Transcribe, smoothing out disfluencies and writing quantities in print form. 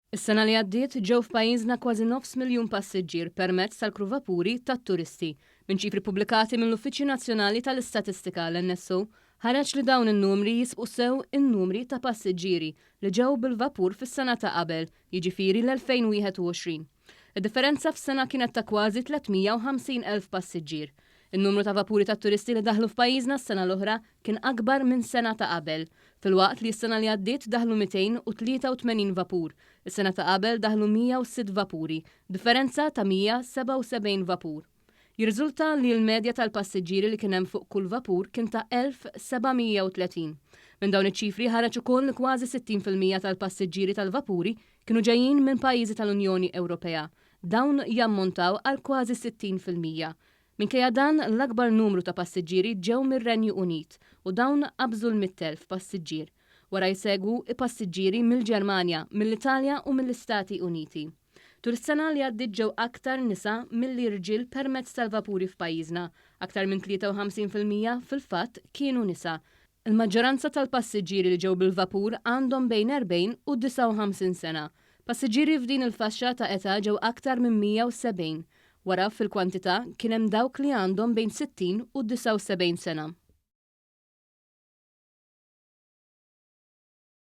Is-sena li għaddiet ġew f'pajjiżna kważi nofs miljun passiġġier permezz tal-kruvapuri tat-turisti. Minn ċifri ppubblikati mill-Uffiċċju Nazzjonali tal-Istatistika, l-NSO, ħareġ li dawn in-numri jisbqu sew in-numri ta' passiġġieri li ġew bil-vapur fis-sena ta' qabel, jiġifieri l-2021. Id-differenza f'sena kienet ta' kważi 350,000 passiġġier. In-numru ta' vapuri tat-turisti li daħlu f'pajjiżna s-sena l-oħra kien akbar minn sena ta' qabel. Filwaqt li s-sena li għaddiet daħlu 283 vapur, is-sena ta' qabel daħlu 106 vapuri, differenza ta' 177 vapur. Jirriżulta li l-medja tal-passiġġieri li kien hemm fuq kull vapur kien ta' 1,730. Minn dawn iċ-ċifri ħareġ ukoll li kważi 60% tal-passiġġieri tal-vapuri kienu ġejjin minn pajjiżi tal-Unjoni Ewropea. Dawn jammontaw għal kważi 60%. Minkejja dan, l-akbar numru ta' passiġġieri ġew mir-Renju Unit u dawn qabżu l-100,000 passiġġier. Wara jsegwu i-passiġġieri mill-Ġermanja, mill-Italja u mill-Istati Uniti. Tul is-sena li għaddiet ġew aktar nisa milli rġiel permezz tal-vapuri f'pajjiżna. Aktar minn 53% fil-fatt kienu nisa. Il-maġġoranza tal-passiġġieri li ġew bil-vapur għandhom bejn 40 u 59 sena. Passiġġieri f'din il-faxxa ta' età ġew aktar minn 170. Wara fil-kwantità kien hemm dawk li għandhom bejn 60 u 79 sena.